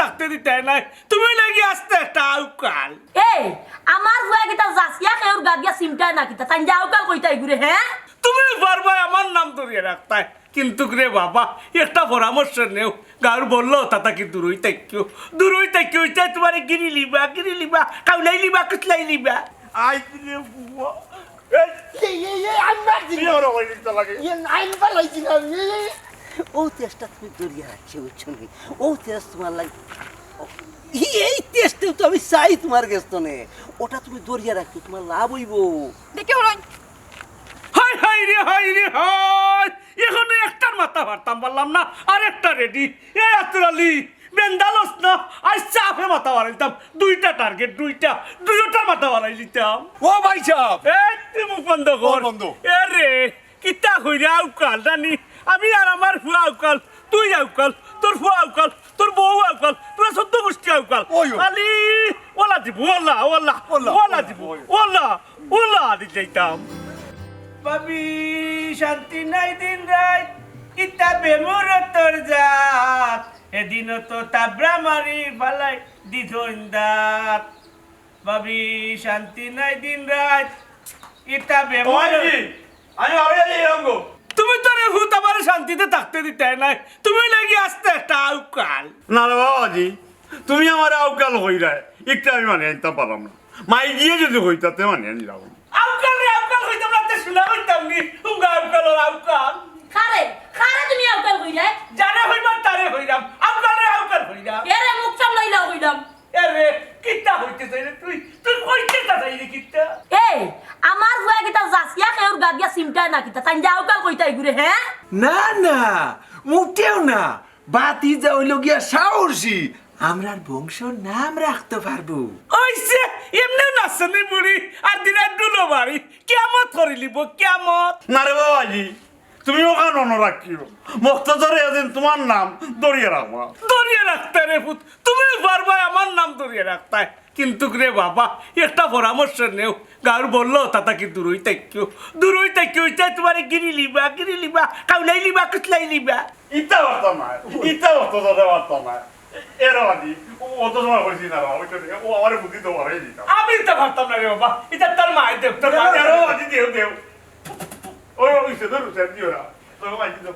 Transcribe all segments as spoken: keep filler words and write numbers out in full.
থাকতে দিতায় নায়। তুমি লাগি আস্তা একটা আউকাল। এই, আমার ফুয়া কিতা যাচিয়া কেউর গাত গিয়া চিমটায় না কিতা? তাইন যে আউকাল কইতায় ইগুরে, হে? তুমি পারবায় আমার নাম ধরিয়া রাখতায়, কিন্তুক রে বাবা, একটা পরামর্শ নেও, গাউর বড়লোক অতা থাকি দূরই থাকিও, দূরই থাকিও, ইতায় তুমারে গিরি লিবা, গিরি লিবা, কাউলাই লিবা, কুচলাই লিবা। আই রে ফুয়া। এই, এই, এই, এই, আমি মারছি না। তুই ওরা ওই দিকটা লাগে। ইয়ে, আমি ফালাইছি না, আমি, এই, এই। ও তেজটা তুমি ধরিয়া রাখিও, বুঝছো নি? ও তেজ তুমার লাগি, ও, এই, এই তেজটাও তো আমি চাই তুমার গেছ থনে। ওটা তুমি ধরিয়া রাখিও, তুমার লাভ অইবো। দেখি হরইন। হায় হায় রে, হায় রে, হায়। এখনো একটার মাথা ফারতাম পারলাম না, আরেকটা রেডি। এ আতর আলী, বেন্দালস না, আইজ সাফে মাথা ফারাইতাম। দুইটা টার্গেট, দুইটা, দুইটার মাথা ফারাই দিতাম। ও ভাই সাহেব। এ, তুই মুখ বন্ধ কর। বন্ধ। এ রে, কিতা কইরা আউকাল জানি? আমি আর আমার ফুয়া আউকাল, তুই আউকাল, তোর ফুয়া আউকাল, তোর বউ আউকাল, তোরা চোদ্দ গোষ্ঠী আউকাল। ওই, ওই। খালি ওলা দিব, OLA, OLA, OLA, OLA OLA, দিব, ওই। ওলা, ওলা দি যাইতাম। ভাবি, শান্তি নাই দিন রাইত, ইতা বেমুরতর জাত, এদিনও তো তাবড়া মারি ফালাই দিছইন দাঁত। ভাবি, শান্তি নাই দিন রাইত, ইতা বেমুর। ওই, আমি ভাবি যাই এরকম গো। তুমি তো রে ফুত আমারে শান্তিতে থাকতে দিতায় নায়, তুমি লাগি আস্তা একটা আউকাল। না রে বাবাজি, তুমি আমারে আউকাল কইরায়, একটা আমি মানিয়া নিতাম পারলাম না। মাই গিয়ে যদি কইতা, তে মানিয়া নিলাম। আউকাল রে, আউকাল কইতাম না, তে শুনা কইতাম নি? উঙ্গা আউকাল, ওর আউকাল। কারে, কারে তুমি আউকাল কইরায়? যারে কইবার তারে কইরাম, আউকাল রে, আউকাল কইরাম। এরে মুখ সামলাইলাও কইলাম। এরে, কিতা কইতে চাইরে তুই? তুই কইতে চাইরে রে কিতা? এই, আমার ফুয়া কিতা যাচিয়া কেউর গাত গিয়া চিমটায় না কিতা? তাইন যে আউকাল কইতায় ইগুরে, হে? না, না, মোটেও না। ভাতিজা অইলো গিয়া সাহসী, আমরার বংশর নাম রাখতো পারবো। অইছে, এমনেউ নাচনি বুড়ি, আর দিনা ডুলো বাড়ি, কিয়ামত করিলিব, কিয়ামত। না রে বাবাজি, তুমি অখান মনো রাখিও, মক্তদরে এদিন তুমার নাম ধরিয়া রাখবা। ধরিয়া রাখতায় রে ফুত, তুমিও পারবায় আমার নাম ধরিয়া রাখতায়। কিন্তুক রে বাবা, একটা পরামর্শ নেও, গাউর বড়লোক অতা থাকি দূরই থাকিও, দূরই থাকিও, ইতায় তুমারে গিরি লিবা, গিরি লিবা, কাউলাই লিবা, কুচলাই লিবা। ইতা পারতাম না, ইতা অত দাদা পারতাম না। এর বাদি, ও অত সময় কইছি না, ওই তো ও আমারে বুদ্ধি তো বাড়াই দিতাম। আমি ইতা পারতাম না রে বাবা, ইতা তার মায়ে দেব, তার মায়ে এর বাদি দেও, দেও। ওই, ওই, সে ধরু, সে দিও না। তোর মাই দিও।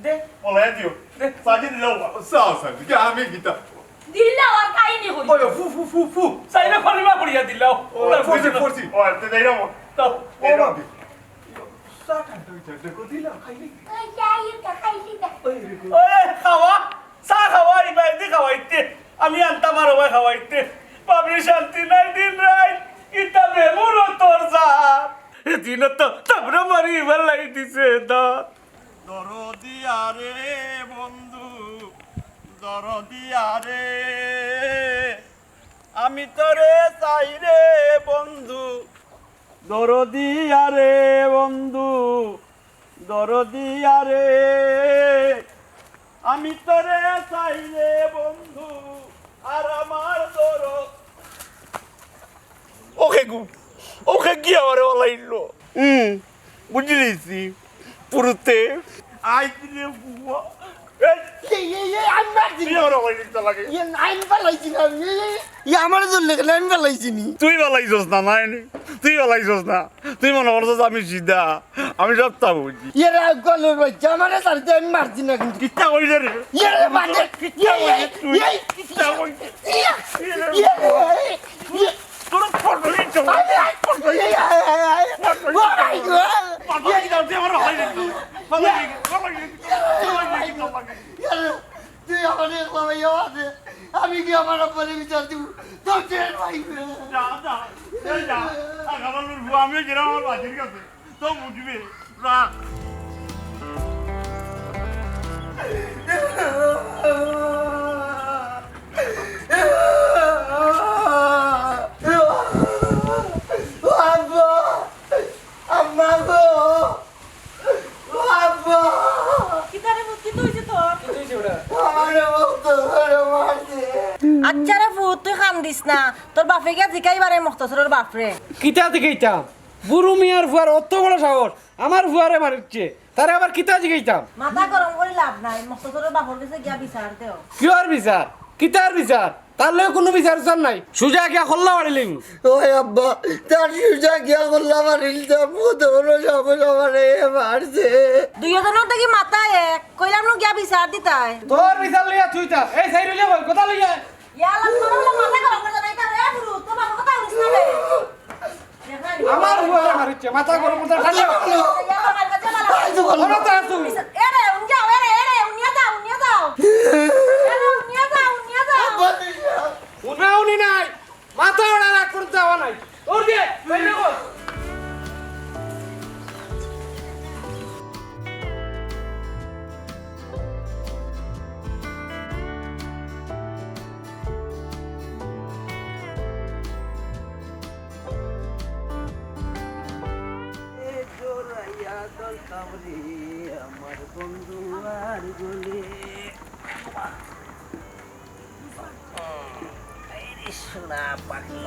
দে। ওলাই দিও। দে। সাজি দিলাও। সাও, সাজি, কি আমি দিতাম। দিলাও আর কাহিনী করি। ওই, ফু, ফু, ফু, ফু। সাইডে খলিমা করিয়া দিলাও। ও, তার পড়ছি, বুঝে না। পড়ছি। ও, তে যাই না। তাও। ও, এই বাবা। চা ঠান্ডা হইছে, দেখো, দিলাম, খাইলি? ওই, যাই, ওটা খাইলি না। ওই, রে, ওই, খাওয়া, চা খাওয়া, ইবায়দি খাওয়াইতে। আমি আনতাম আর ওবায় খাওয়াইতে। ভাবি শান্তি নাই দিন রাইত, ইতা বেমুরতর জাত। এদিনও তো তাবড়া মারি ফালাই দিছে দাঁত। দরদিয়া রে বন্ধু, দরদিয়া রে, আমি তোরে চাই রে বন্ধু, দরদিয়া রে বন্ধু, দরদিয়া রে, আমি তোরে চাই রে বন্ধু, আর আমার দরদ। ওকে গু, ওকে কি আমারে ওলাইলো? হুম, বুঝি লিছি। পুরুতে। আই দিলে বুয়া। এই, এই, এই, এই, আমি মারছি তুই না। আমার ওই দিকটা লাগে। ইয়ে, আমি ফালাইছি না, আমি, এই, এই, ইয়ে, আমারে ধরলে কেনে? আমি ফালাইছি নি। তুই ফালাইছস না, না, এনে। তুই ফালাইছস না। তুই মনে করছস আমি সিধা। আমি সবটা বুঝি। ইয়ে, রে, গলের বাচ্চা, আমারে ছাড়তে আমি মারছি না কিন্তু। কিতা কইলে রে? ইয়ে, রে, বাদে। কিতা কইলে তুই? ইয়ে, কিতা কইলে? ইয়ে, ইয়ে, রে, ইয়ে, ইয়ে। তোর ফটো নিতে হবে। আরে, আরে, আরে, আরে, আরে। ফটো নিতে হবে। ও মাই গড। ফটো নিতে হবে, আমার ভাই নিতে হবে। ভাই নিতে হবে, ভাই নিতে হবে, ভাই নিতে হবে। আরে, তুই আমারে বাবা ইয়ে আছে। আমি কি আমার আব্বারে বিচার দিব? তোর ছেলের ভাই। যা, যা, এই যা। আর আমার বুয়া, আমিও গেলাম আমার বাজির কাছে। তো বুঝবে, যা। ও আব্বা, আম্মা গো, ও আব্বা। কিতা রে পুত, কিতা অইছে তোর? কিতা অইছে ওটা? আমারে বলতো, আমারে মারছে। আচ্ছা রে পুত, তুই কান্দিস না, তোর বাপে গিয়া জিকাইবারে মখতসরর বাপরে। কিতা জিকাইতাম? বুরু মিয়ার ফুয়ার অত বড় সাহস, আমার ফুয়ারে মারিচ্ছে। তারে আবার কিতা জিগাইতাম? মাথা গরম করি লাভ নাই, মকতদরের বাপর গেছে গিয়া বিচার দেও। কিয়র বিচার? কিতার বিচার? তার লগে কুনু বিচার উচার নাই, সুজা গিয়া কল্লা মারিলিমু। ওই আব্বা, তার সুজা গিয়া কল্লা মারিলিতাম, কত বড় সাহস আমারে মারছে। দুইওজনর দেখি মাথা এক, কইলাম নু গিয়া বিচার দিতায়। তোর বিচার লইয়া তুই থাক, এই সাইরুলে কই, কথা লইয়া? ইয়া আল্লাহ, তোমার হলো মাথা গরম করে দেয়, তাহলে এ গুরু, তোমার কথা হুনিস না রে। আমার ফুয়ারে মারিচ্ছে, মাথা গরম করে ঠান্ডা। ইয়া আল্লাহ, মার কাছে মার। আই তো বলো। বলো তো আসু। এরে, উনিয়া যাও, এরে, এরে, উনিয়া যাও, উনিয়া যাও। এরে, উনিয়া যাও, উনিয়া যাও। উনা উনি নাই, মাথা ওড়া রাখ, কোনো যাওয়া নাই। ওর দিয়ে, বাইরে কর। এ জোড়াইয়া ধরতাম রে আমার বন্ধু আর গলে। এই রে সোনা পাখি।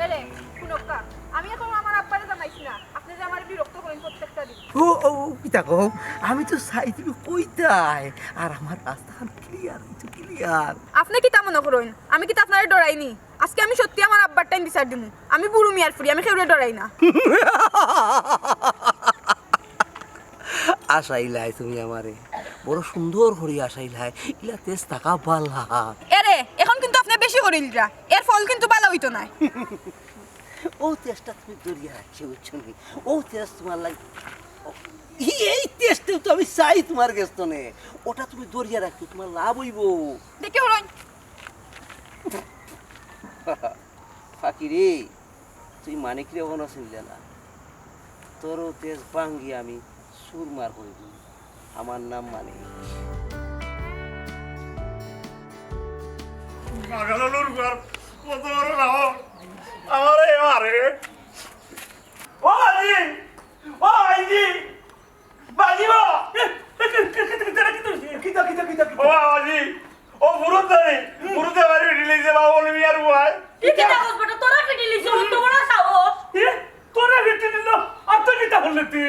এরে, হুনক্কা, আমি এখন আমার আব্বারে জানাইছি না, আপনে যে আমারে বিরক্ত করইন প্রত্যেকটা দিন। ও, ও, ও, কিতা কও? আমি তো চাই তুমি কইতায়। আর আমার রাস্তাখান clear, এই তো clear। আপনে কিতা মনো করইন? আমি কিতা আপনারে ডরাইনি? আজকে আমি সত্যি আমার আব্বার টাইম বিচার দিমু। আমি বুরু মিয়ার ফুড়ি, আমি কেউরে ডরাই না। আশাইলায় তুমি আমারে, বড় সুন্দর করি আশাইলায়, ইলা তেজ থাকা বালা। এরে, এখন কিন্তু আপনে বেশি করিলরা, এর ফল কিন্তু বালা অইতো নায়। ও তেজটা তুমি ধরিয়া রাখছো, বুঝছো নি? ও তেজ তোমার লাগি, ও, এই, এই তেজটাও তো আমি চাই তোমার গেছ তনে। ওটা তুমি ধরিয়া রাখছো, তোমার লাভ অইবো। দেখি হরইন। ফাঁকি রে, তুই মানিকরে অখনো চিনলে না। তোরও তেজ ভাঙ্গি আমি চুরমার করি দিমু। আমার নাম মানিক। পাগল হলুর ঘর, কত বড় রাহো। আমারে মারে। ও আজি, ও আজি। বাজিবো! এ, এ, কি, কি, কি, কি, কি, কি, কি, কি, কি, কি, কি, কি, কি? ও বাবাজি, ও ফুরুত ধরে, ফুরুতে বাড়ি ফিরিলিছে বাবা, বলে মিয়ার বুয়ায়। তুই কিতা করছ বেটা? তোরা ফিরিলিছে, ও তো বড় সাহস। এ, তোরা ফিরিলিল, আর তুই কিতা করলে তুই?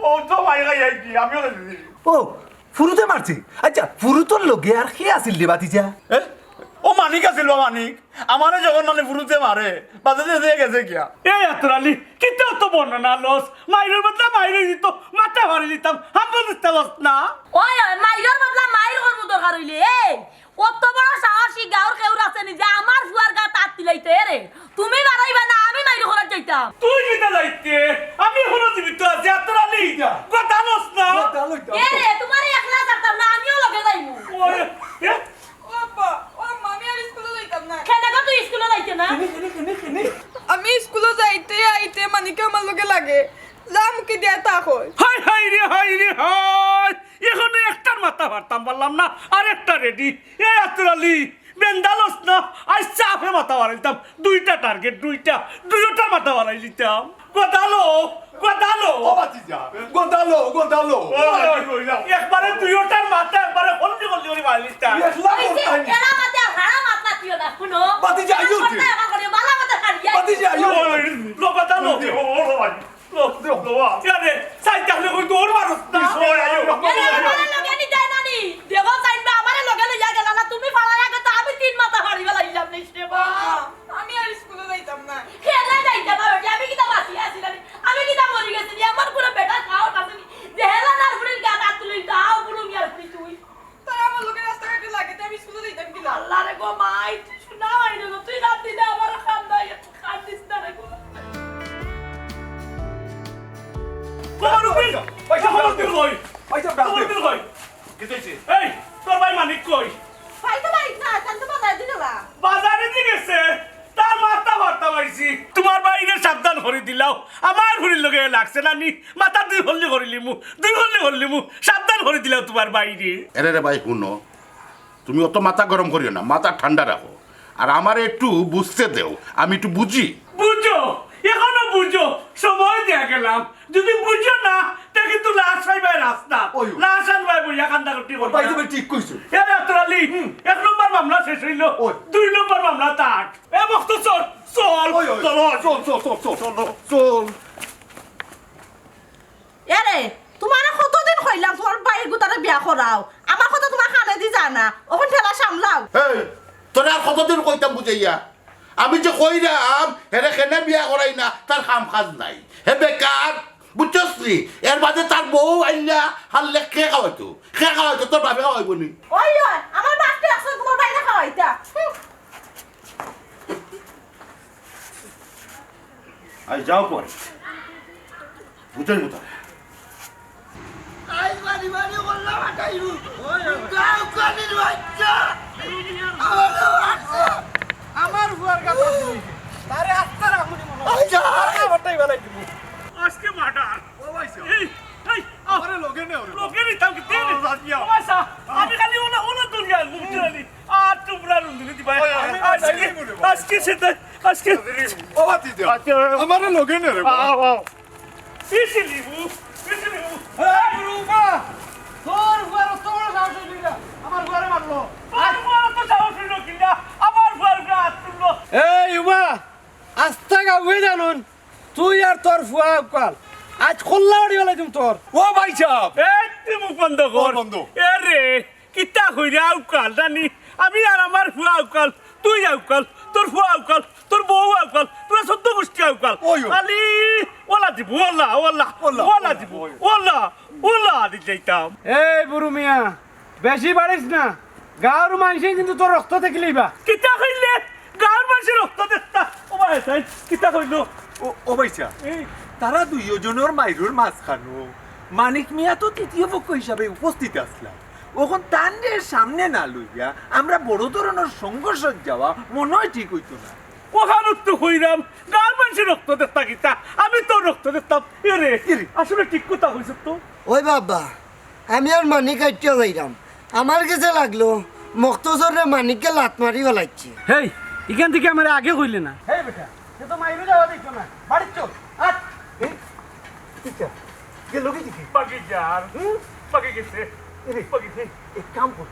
ও তো ভাই, ভাই, ভাই, কি, আমিও তো দিদি। ও, ফুরুতে মারছে? আচ্ছা, ফুরুতর লগে আর কে আছিল রে বাতিজা? এ? ও মানিক আছিল বা মানিক। আমারে যখন মানে ফুরুতে মারে, বাজারে দিয়ে গেছে গিয়া। এই আতর আলী, কিতা তো বর্ণনা লস? মাইরর বদলা মাইর দিত, মাথা ফাড়ি দিতাম, হাম বলতে লস না। ওই, ওই, মাইরর বদলা মাইর করবো দরকার হইলে। এই, অত বড় সাহসী গাঁওর কেউ আছে নি যে আমার ফুয়ার গাত আত দিলাইতে রে? তুমি মারাইবা না, আমি মাইর করার যাইতাম। তুই কিতা যাইতে? আমি এখনো জীবিত আছি, আতর আলী। কিতা? কথা লস না। কথা লইতাম। এ রে, তোমার একলা যাইতাম না, আমিও লগে যাইমু। ওই, এ, ও আব্বা, ও আম্মা, আমি আর স্কুলে যাইতাম না। কেনে গো তুই স্কুলে যাইতে না? কেনে, কেনে, কেনে, কেনে? আমি স্কুলে যাইতে আইতে মানিকে আমার লগে লাগে। যা মুখে দিয়া তা কয়। হায়, হায় রে, হায় রে, হায়। এখনো একটার মাথা ফাড়তাম পারলাম না, আর একটা রেডি। এ আতর আলী, বেন্দালস না, আইজ চাপে মাথা ফাড়াইতাম। দুইটা টার্গেট, দুইটা, দুইটার মাথা ফাড়াই দিতাম। গদালো, গদালো। ও ভাতিজা, গদালো, গদালো। ও, একবারে দুইওটার মাথা একবারে হলদি হলদি করি বাড়ি লিতা। ইসলাম এই যে কোথায়? এরা মাথা হারা মাথা দিও না, শুনো। ভাতিজা, আইও এরা কি? মাথা এরা করে বালা মাথা খালি। ভাতিজা, আইও। ও, লো গদালো। ও, ও, ভাই। লো, লো, লো, আরে, সাইড থাকলে কই তোর মানুষ না। ও, আইও। এরা আমারে লগে নিতে নানি। দেখো, সাইড বা আমারে লগে লইয়া গেল না। তুমি ফালাই আগে তো আমি তিন মাথা ফাড়ি ফালাইলাম রে বা। আমি আর স্কুলে যাইতাম না। কেনে যাইতে পারো যে আমি কিতা বাঁচিয়া আছি না নি? আমি কিতা মরি গেছি নি? আমার কোনো বেটা খাওয়ার কাছে নি। যে হেলা না ফুড়ির গা না তুলি দাও, বুড়ো মিয়ার ফুড়ি তুই। তারা আমার লগে রাস্তাঘাটে লাগে, তে আমি স্কুলে যাইতাম কি না? আল্লাহ রে গো মাই, তুই শোনা হয় না গো। তুই রাত দিলে আমার কান্দাই, কান্দিস না রে গো। খবর উকিল, পয়সা খবর উকিল কই? পয়সা খবর উকিল কই? কি হইছে? এই, তোর ভাই মানিক কই? ভাই তো বাড়িত না, তাই তো বাজারে দিল না। বাজারে দি গেছে, তার মাথা বার্তা পাইছি। তোমার ভাইরে সাবধান করি দিলাও, আমার ফুড়ির লগে লাগছে না নি, মাথা দুই ফল্লি করিলিমু, দুই ফল্লি করিলিমু, সাবধান করি দিলাও তোমার ভাইরে। এরে রে ভাই, হুনো, তুমি অত মাথা গরম করিও না, মাথা ঠান্ডা রাখো। আর আমারে একটু বুঝতে দেও, আমি একটু বুঝি। বুঝো, এখনো বুঝো, সময় দিয়া গেলাম। যদি বুঝো না, তে কিন্তু লাশ পাইবায় রাস্তা। ওই। লাশ আনবায় বইয়া কান্দা করতে ওই, করতে। ভাই, তুমি ঠিক কইছো। এ ডাক্তার আলী, এক নম্বর মামলা শেষ অইলো, ওই। দুই নম্বর মামলা তার। এ মখতসর, চল, ওই, ওই। চলো। চল, চল, চল, চল, চল, চল। এরে, তুমারে কতদিন কইলাম তুমার ভাইর গুতারে বিয়া করাও, আমার কথা তুমার কানেদি যায় না, অখন ঠেলা সামলাও। এই, তোরে আর কতদিন কইতাম বুঝাইয়া? আমি যে কইরাম, হেরে কেনে বিয়া করাই না, তার কাম কাজ নাই। হে বেকার, বুঝছস নি? এর বাদে তার বউ আইলা, হারলে কে খাওয়াইতো? কে খাওয়াইতো? তোর বাপে খাওয়াইবো নি? ওই, ওই, আমার বাপরে একশো তুমার ভাইরে খাওয়াইতা। হুম। আই যাও পরে। বুঝাই মতো। আই বাড়ি বাড়ি করলাম আটাইবু। গাঁও কানির বাচ্চা। আমারও আছে। আমার ফুয়ার গাত আছে। তারে আস্তে রাখুনি মনে হয়। আই যা। আরে আমারটাই বানাই দিবো। আজকে মার্ডার। ও ভাই সাহেব। এই, এই, আমারে লগে নেও রে। লগে নিতাম কি? ও, বাদ দিয়া। ও ভাই সাহেব, আমি খালি ওলা, ওলা দুনিয়া ঘুরতে আনি। আর তোমরা রুম দিলে দিবা। ওই, ওই, আজকে, ওই, ওই, আজকে সেটা, আজকে। ও বাদ দিয়া। আচ্ছা। আমারে লগে নে রে। আও, আও। পিছে নিবু, পিছে নিবু। এই বুরু মা, তোর ফুয়ার অত বড় সাহস অইল না, আমার ফুয়ারে মারলো। তোর ফুয়ার অত সাহস অইল কিনা, আমার ফুয়ার উপরে হাত তুললো। এই উমা, আস্তা গাউয়ে জানইন, তুই আর তোর ফুয়া উকাল। আইজ কল্লা উড়ি ফালাই দিমু তোর। ও ভাই সাহেব। এই তুই মুখ বন্ধ কর। ও বন্ধ। এ রে, কিতা কইরা উকাল জানি? আমি আর আমার ফুয়া উকাল, তুই উকাল, তোর ফুয়া উকাল, তোর বউ উকাল, তোরা চৌদ্দ গুষ্টি উকাল। ওই, ওই। খালি ওলা Dibu, OLA, OLA, OLA, OLA ওই, দিবু, ওই। ওলা, ওলা দি যাইতাম। এই বুরু মিয়া, বেশি বাড়িস না, গাঁওর মানষে কিন্তু তোর রক্ত দেখিলিবা। কিতা কইলে? গাঁওর মানষে রক্ত দেখতা? ও ভাই, তাই কিতা কইলো? ও, ও ভাই সাহেব, এই। তারা দুইওজনর মাইরর মাঝখানো মানিক মিয়া তো তৃতীয় পক্ষ হিসাবে উপস্থিত আছলা। অখন তানরে সামনে না লইয়া আমরা বড় ধরনর সংঘর্ষত যাওয়া মনে হয় ঠিক অইতো না। অখানউ তো কইরাম, গাঁওর মানষে রক্ত দেখতা কিতা? আমি তো রক্ত দেখতাম। এ রে, এ রে। আসলে ঠিক কথা কইছস তো। ওই বাবা, আমি আর মানিক আইটিয়া যাইরাম। আমার গেছে লাগলো, মখতসররে মানিকে লাত মারি ফালাইছে। হেই, ইখান থাকি আমারে আগে কইলে না। হেই বেটা, সে তো মাইরো যাওয়া দেখছো না। বাড়িত চল। আট। এই, কিতা? গেল কি দেখি? বাকি যার। হুম? বাকি গেছে। এ রে, বাকি গেছে। এক কাম কর।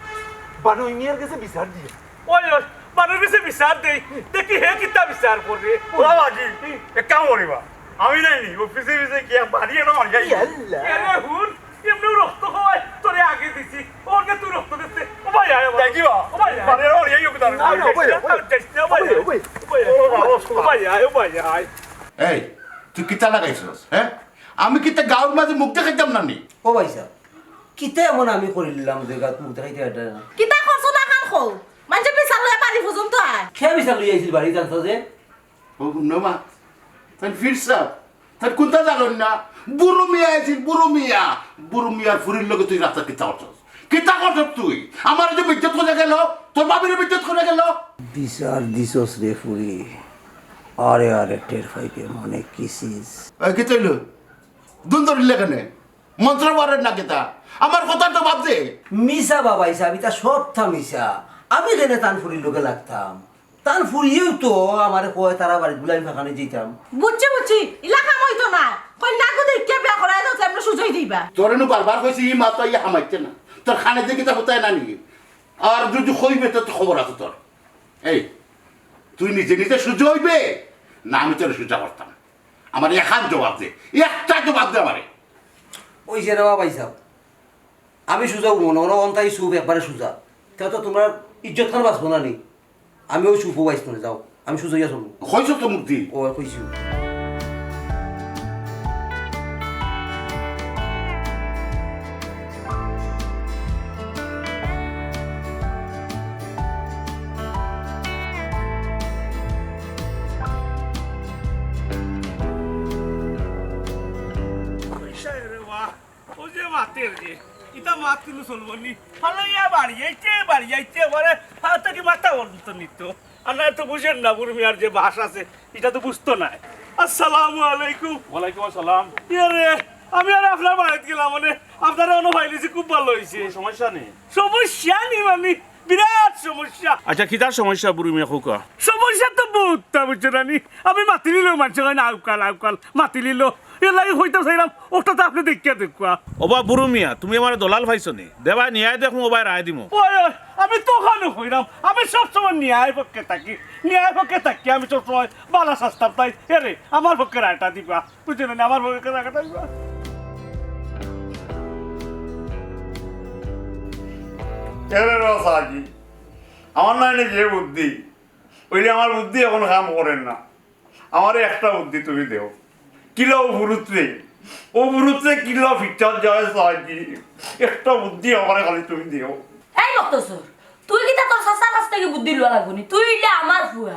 বানই মিয়ার গেছে বিচার দিয়া। ওই, ওই, বানই মিয়ার গেছে বিচার দেই। দেখি হে কিতা বিচার করে। ও বাবাজি, এক কাম করিবা। আমি নাইনি, ও পিছে পিছে গিয়া বাড়ি এনে মারি আই। ইয়াল্লা। এ রে, হুন, এমনেউ রক্ত খাওয়ায়, তোরে আগে দিছি। ওর গে তুই রক্ত দিতে। ও ভাই, আয়, ও ভাই। দেখিবা? ও ভাই, আয়। বাড়ি এনে মারি আই, ওকে তার। না, না, ও ভাই, ও ভাই। যাইস না, ও ভাই, আয়। ও ভাই। ও ভাই, আয়, ও ভাই, আয়। এই, তুই কিতা লাগাইছস, হ্যাঁ? আমি কিতা গাঁওর মাঝে মুখ দেখাইতাম না নি? ও ভাই সাহেব, কিতা এমন আমি করিলাম যে গাত মুখ দেখাইতে পারতাম না? কিতা করছো না খান কও? মানষে বিচার লইয়া বাড়ি পর্যন্ত আয়। কে বিচার লইয়া আইছিল বাড়ি জানতো যে? ও হুনো মা, তাই ফিরসাব, তাই কুনতা জানইন না? বুরু মিয়া আইছিল, বুরু মিয়া। বুরু মিয়ার ফুরির লগে তুই রাস্তাত কিতা করছস? কিতা করছস তুই? আমার যে বেইজ্জত করিয়া গেল, তোর বাবিরে বেইজ্জত করিয়া গেল। বিচার দিছস রে ফুরি। আরে আরে টের পাইবে মনে কিসিস। এই কিতা অইলো? দুন ধরিলে কেনে? মন্ত্র পড়ের না কিতা? আমার কথার জবাব দে। মিছা বাবা হিসাব, ইতা সবটা মিছা। আমি কেনে তান ফুরির লগে লাগতাম? তান ফুরিয়েউ তো আমারে কয় তারা বাড়িত গুলাইন ফাকানি যাইতাম। বুঝছি, বুঝছি, ইলা কাম অইতো না। কইন্যা গু দেখিয়া বিয়া করাই দাও, এমনে সুজই দিবা। তোরে নু বারবার কইছি, ই মাত ইয়া হামাইতে না। তোর কানে দি কিতা হুতায় না নি? আর যদি কইবে তো খবর আছে তোর। এই, তুই নিজে নিজে সুজা অইবে, না আমি তোরে সুজা করতাম? আমারে এখান জবাব দে, একটা জবাব দে আমারে। ওই যে রে বাবা হিসাব, আমি সুজা উঠবো না, ওরা অন্তাই সুপ একবারে সুজা। তে তো তুমার ইজ্জত খান বাঁচবো না নি? আমি ওই সুপও বাঁচবো না, যাও, আমি সুজা ইয়া চলবো। কইছো তো মুখ দি। ও, কইছি। কইছে রে বা। ও যে মাতের যে, ইতা মাত কিন্তু চলবো নি। ফালাইয়া বাড়ি আইছে, বাড়ি আইছে, এবারে হাতে কি মাথা বন্ধ নিত। আর না তো বুঝেন না, বুরু মিয়ার যে বাস আছে, ইটা তো বুঝতো না। আসসালামু আলাইকুম। ওয়ালাইকুম আসসালাম। ইয়ে রে, আমি আর আপনার বাড়িত গেলাম, মানে, আপনারে অনো পাইলিছি, খুব ভালা অইছে। কোনো সমস্যা নেই। সমস্যা নেই মানে? বিরাট সমস্যা। আচ্ছা, কিতার সমস্যা বুরু মিয়া, কউক্কা? সমস্যা তো বউততা, বুঝছো না নি? আমি মাতিলিলেও মানষে কয় না, আউকাল, আউকাল, মাতিলিলেও। এরলাগি কইতাম চাইরাম, অটা তো আপনে দেখিয়া দেখউক্কা। ওবা বুরু মিয়া, তুমি আমারে দলাল পাইছো নি? দেবায় নিয়ায় দেখমু, ওবায় রায় দিমু। ওই, ওই, আমি তো অখানউ কইরাম, আমি সবসময় নিয়ায় পক্ষে থাকি, নিয়ায় পক্ষে থাকি, আমি সবসময় বালা শাস্তাম তাই। এরে, আমার পক্ষে রায়টা দিবা। বুঝছো না, আমার বউরে কেনা কাটা দিবা। এরে রে সাজি, আমার নায় নি যে বুদ্ধি, অইলে আমার বুদ্ধি অখন কাম করের না। আমারে একটা বুদ্ধি তুমি দেও। কিলা অউ ফুরুতরে, অউ ফুরুতরে কিলা ফিটাত যায় সাজি। একটা বুদ্ধি আমারে খালি তুমি দেও। এই মকতছর, তুই কিতা তোর চাচার কাছ থাকি বুদ্ধি লওয়া লাগবো নি? তুই অইলে আমার ফুয়া,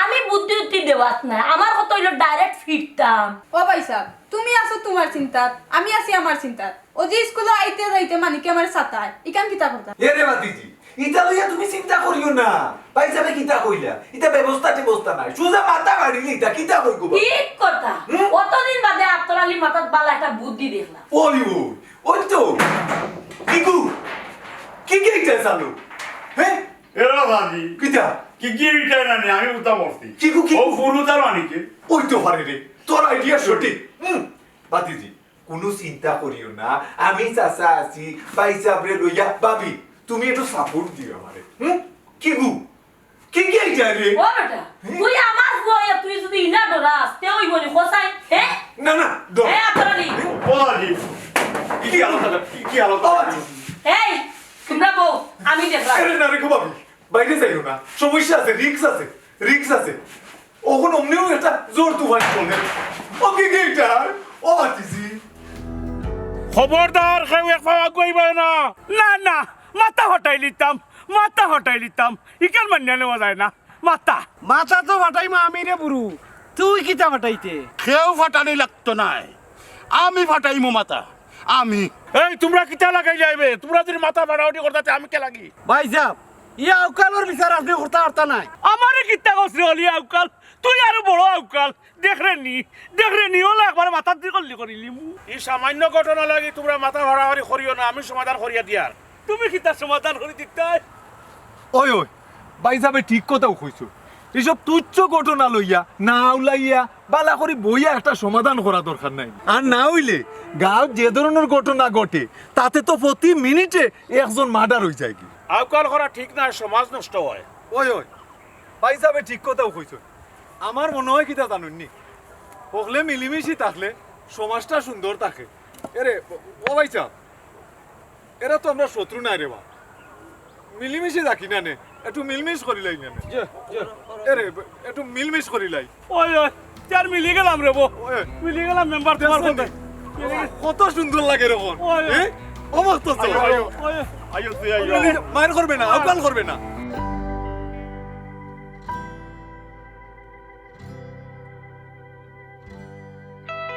আমি বুদ্ধি উদ্ধি দেওয়াত নায়, আমার কথা অইলো direct ফিরতাম। ও ভাইসাব, তুমি আছো তুমার চিন্তাত, আমি আছি আমার চিন্তাত। অউ যে স্কুলো আইতে যাইতে মানিকে আমারে সাতায়, ইখান কিতা করতাম? এরে ভাতিজি, ইতা লইয়া তুমি চিন্তা করিও না। ভাইসাবে কিতা কইলা, ইতা ব্যবস্থা টেবস্থা নাই, সুজা মাথা মারিলে ইতা কিতা কইবো বা? ঠিক কথা। হুম? অতদিন বাদে আতর আলীর মাথাত বালা একটা বুদ্ধি দেখলাম। ওই, ওই, ওই তো। কিগু, কিগি ইটা চালু? হ্যাঁ? এরা ভাবি। কিতা? কিগি ইটা না নি, আমি উতা মরছি। কিগু, কিগু? ও ফুরুতার মানিকে। ওই তো পারে রে, তোর idea সঠিক। হুম, ভাতিজি, কুনু চিন্তা করিও না, আমি চাচা আছি, ভাইসাবরে লইয়া। ভাবি, তুমি একটু support দিও আমারে। হুম? কিগু? কিগি ইটা রে? ও বেটা, হে? তুই আমার ফুয়া অইয়া তুই যুদি ইলা ডরাস, তে অইবো নি কছাইন, হে? না, না, ডর। হে, আতর আলী। ও আলী, কি, কি আলাপ, কি, কি আলাপ? ও আলী। এই, তুমরা বউ, আমি দেখলাম। আরে না রে গো ভাবি, বাইরে যাইও না, সমস্যা আছে, risk আছে, risk আছে। অখন অমনেউ একটা জোর তুফান চলে। ও কিগি ইটা? ও ভাতিজি। খবরদার, কেউ এক পাও আগুয়াইবায় না। না, না, মাথা ফাটাইলিতাম, মাথা ফাটাইলিতাম। ইখান মানিয়া নেওয়া যায় না। মাথা। মাথা তো ফাটাইমু আমি রে বুরু, তুই কিতা ফাটাইতে? কেউ ফাটানি লাগতো নায়, আমি ফাটাইমু মাথা, আমি। এই, তুমরা কিতা লাগাইলায় বে? তুমরা যুদি মাথা ফাটাফাটি করতায়, তে আমি কিলা লাগি? ভাইসাব, ই আউকালর বিচার আপনে করতা পারতা নায়। আমারে কিতা কস রে অলি আউকাল? তুই আরো বড় আউকাল। দেখ রে নি, দেখ রে নি, অলা একবারে মাথাত দি কল্লি করিলিমু। ই সামান্য ঘটনা লাগি তুমরা মাথা ফাটাফাটি করিও না, আমি সমাধান করিয়া দিয়ার। তুমি কিতা সমাধান করি দিতায়? ওই, ওই, ভাইসাবে ঠিক কথাউ কইছো। ইসব তুচ্ছ ঘটনা লইয়া না উলাইয়া বালা করি বইয়া একটা সমাধান করা দরকার নায়। আর না অইলে গাঁওত যে ধরনর ঘটনা ঘটে, তাতে তো প্রতি মিনিটে একজন murder অইযায়গি। আউকাল করা ঠিক নায়, সমাজ নষ্ট অয়। ওই, ওই, ভাইসাবে ঠিক কথাউ কইছো। আমার মনো অয় কিতা জানইন নি, হকলে মিলিমিশি থাকলে সমাজটা সুন্দর থাকে। এরে, ও ভাইসাব, এরা তো আমরার শত্রু নায় রে বা। মিলিমিশি থাকি না নে, একটু মিলমিশ করিলাই না নে। জি, জি। এরে, একটু মিলমিশ করিলাই। ওই, ওই, তে আর মিলি গেলাম রে বা। ওই। মিলি গেলাম মেম্বার তুমার দেখছো নি? সাথে। মিলি গেলাম। কত সুন্দর লাগে রে বা। ওই, ওই। এ? ও মস্ত চলো। আইও, আইও। ওই। আইও, তুই আইও। মাইর করবে না, আউকাল করবে না।